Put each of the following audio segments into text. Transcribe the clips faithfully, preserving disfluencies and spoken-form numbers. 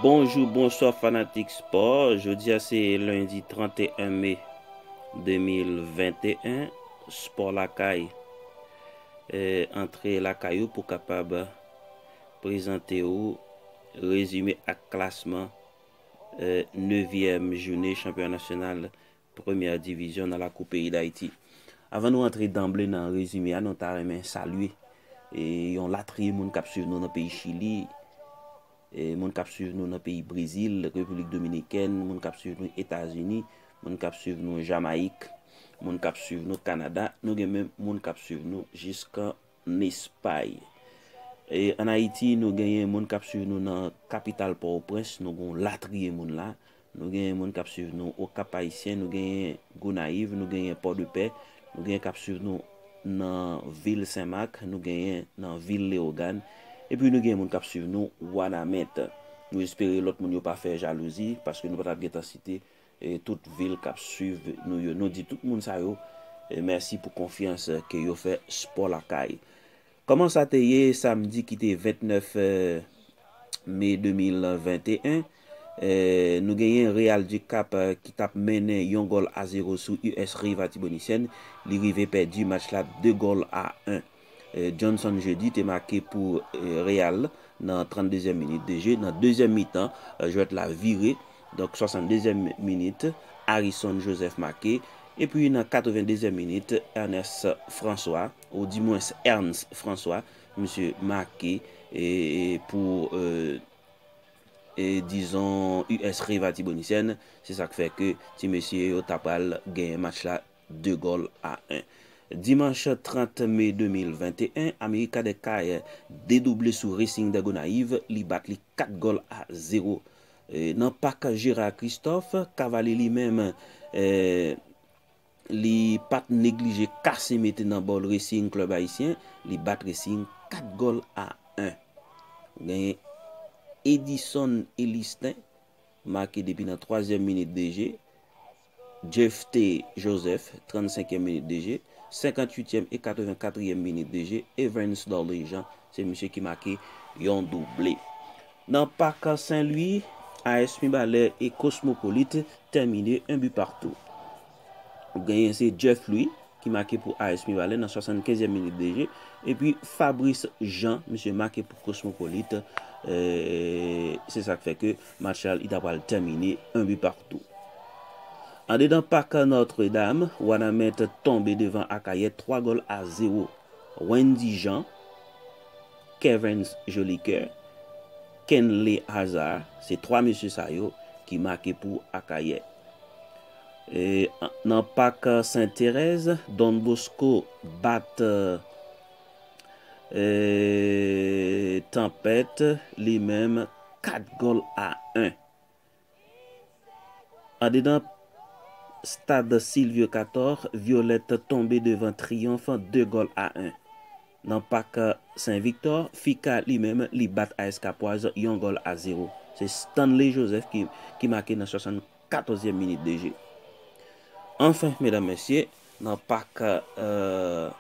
Bonjou, bonswa fanatik spò. Jodi a se lendi trannteyen me de mil venteyen. Spò Lakay, eh, antre lakay ou pou kapab prezante ou rezime ak klasman, eh, nevyèm jounen chanpyona nasyonal premyè divizyon nan lakou peyi Dayiti. Avan nou antre danble nan rezime a, nou ta renmen salye, eh, yon latriye moun k ap swiv nou nan peyi Chili, eh, moun k ap swiv nou nan peyi Brezil, Repiblik Dominikèn, moun k ap swiv nou Etazini, moun k ap swiv nou Jamayik, moun k ap swiv nou Kanada, nou gen menm moun k ap swiv nou jiskan Espay. E ann Ayiti, nou genyen moun k ap swiv nou nan kapital Pòtoprens, nou gen yon latriye moun la. Nou genyen moun k ap swiv nou Okap Ayisyen, nou genyen Gonayiv, nou genyen Pòdepè, nou genyen k ap swiv nou nan vil Senmak, nou genyen nan vil Leyogàn, epi nou genyen moun k ap swiv nou Wanament. Nou espere lòt moun yo pa fè jalouzi, paske nou pa t ap gentan site, e, tout vil k ap swiv nou yo. Nou di tout moun sa yo, e, mèsi pou konfyans ke yo fè Spò Lakay. Kòman sa te ye samdi ki te ventnèf, eh, me de mil venteyen? Eh, nou genyen Real du Cap, eh, ki t ap mennen yon gòl a zewo sou U S Riva Tibonisièn. Li rive pèdi match la de gòl a en. Eh, Johnson Jeudi te make pou, eh, Real nan tranndezyèm minit de je. Nan dezyèm mitan, eh, jwèt la vire. Donk, swasanndezyèm minit, Arison Joseph make. Epi nan katrevendezyèm minit, Ernest François, ou dimwens Ernst François, misye make, e, e pou, e, e, dizon, U S Riva Tibonisièn, se sa k fè ke ti mesye yo ta pral genyen match la de gòl a en. Dimanch trant me de mil venteyen, America des Cayes dedouble sou Racing de Gonayiv, li bat li kat gòl a zewo. E, nan pak Gérard Christophe, Cavalier li menm, e, li pa t neglije kase mete nan bòl Racing Club Haïtien, li bat Racing kat gòl a en. Genyen Edison Elistin, make depi nan twazyèm minit de je, Jephté Joseph, trannsenkyèm minit de je, senkantuityèm e katrevenkatryèm minit de je, Evans Dorlejean, se misye ki make yon double. Nan pak Sen Lwi, A S Mibalè e Cosmopolite tèmine un but partout. Genyen se Jeff Louis ki make pou A S Mibalè nan swasannkenzyèm minit de je, epi Fabrice Jean, misye make pou Cosmopolite, e, se sa k fè ke match la, li ta pral tèmine un but partout. Andedan pak Notre Dame, Wanament tonbe devan Akayè twa gòl a zewo. Wendy Jean, Kevens Jolicoeur, Kenley Hazard, se twa mesye sa yo ki make pou Akayè. E, nan pak Sent Terèz, Don Bosco bat, e, Tanpèt, li menm kat gòl a en. Andedan stad Sylvio Cator, Violette tonbe devan Triyonf de gòl a en. Nan pak Sen Viktò, Fika li menm, li bat A S Kapwaz yon gòl a zewo. Se Stanley Joseph ki, ki make nan swasannkatorzyèm minit de je. Anfen, medam, mesye, nan pak, e,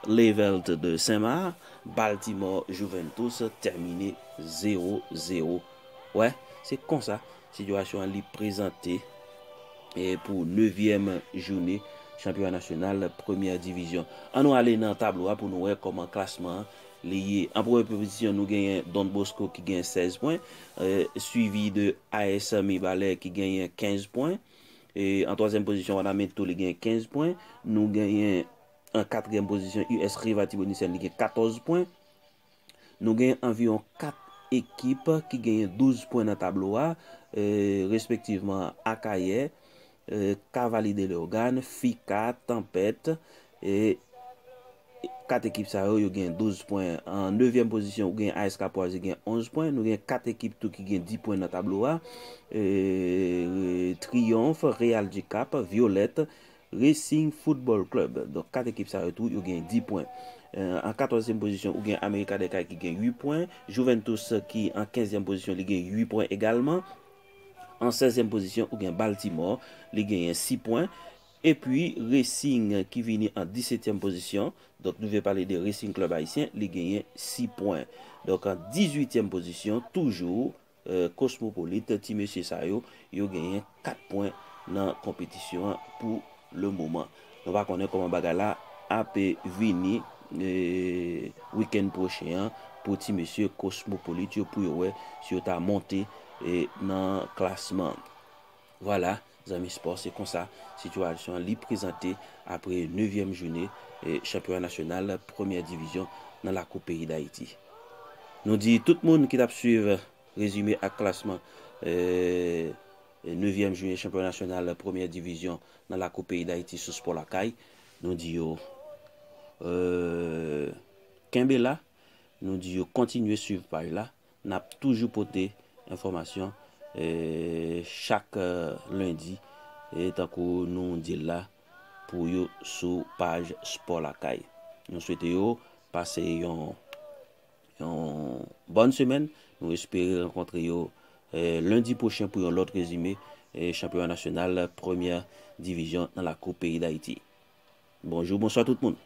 Levelt de Senmak, Baltimore Juventus tèmine zewo zewo. Wè, se konsa sitiyasyon an li prezante, e, pou nevyèm jounen chanpyona nasyonal premyè divizyon. An nou ale nan tablo a pou nou wè kòman klasman an li ye. An premyè pozisyon, nou genyen Don Bosco ki gen sèz pwen, e, swivi de A S Mibalè ki genyen kenz pwen. E, an twazyèm pozisyon, Wanament tou li gen kenz pwen. Nou genyen an katriyèm pozisyon U S Riva Tibonisièn, li gen katòz pwen. Nou gen anviwon kat ekip ki genyen douz pwen nan tablo a, e, respektivman Akayè, e, Cavalier de Leyogàn, Fika, Tanpèt, e, kat ekip sa yo, yo gen douz pwen. An nevyèm pozisyon, ou gen A S Kapwaz, li gen onz pwen. Nou gen kat ekip tou ki gen dis pwen nan tablo a. E, Triyonf, Real du Cap, Violette, Racing Football Club. Donk, kat ekip sa yo tou, yo gen dis pwen. E, an katòzyèm pozisyon, ou gen America des Cayes ki gen uit pwen. Juventus ki an kenzyèm pozisyon, li gen uit pwen egalman. An sèzyèm pozisyon, ou gen Baltimore, li genyen sis pwen. Epi Racing ki vini an disetyèm pozisyon, donk nou vle pale de Racing Club Haïtien, li genyen sis pwen. Donk an dizuityèm pozisyon, toujou, eh, Cosmopolite, ti mesye sa yo, yo genyen kat pwen nan konpetisyon an pou le moman. Nou pa konnen kòman bagay la ap vini, eh, wikenn pwochen an pou ti mesye Cosmopolite yo, pou yo wè si yo ta monte, eh, nan klasman. Vwala, zanmi spò, se konsa sitiyasyon an li prezante apre nevyèm jounen, eh, chanpyona nasyonal premyè divizyon nan lakou peyi Dayiti. Nou di tout moun ki t ap swiv rezime ak klasman, eh, nevyèm jounen chanpyona nasyonal premyè divizyon nan lakou peyi Dayiti sou Spò Lakay, nou di yo, eh, kenbe la, nou di yo kontinye swiv paj la, n ap toujou pote enfòmasyon, eh, chak, eh, lendi, eh, tankou nou di l la, pou yo sou paj Spò Lakay. Nou swete yo pase yon, yon bòn semèn. Nou espere rankontre yo, eh, lendi pwochen pou yon lòt rezime, eh, chanpyona nasyonal premyè divizyon nan lakou peyi Dayiti. Bonjou, bonswa tout moun.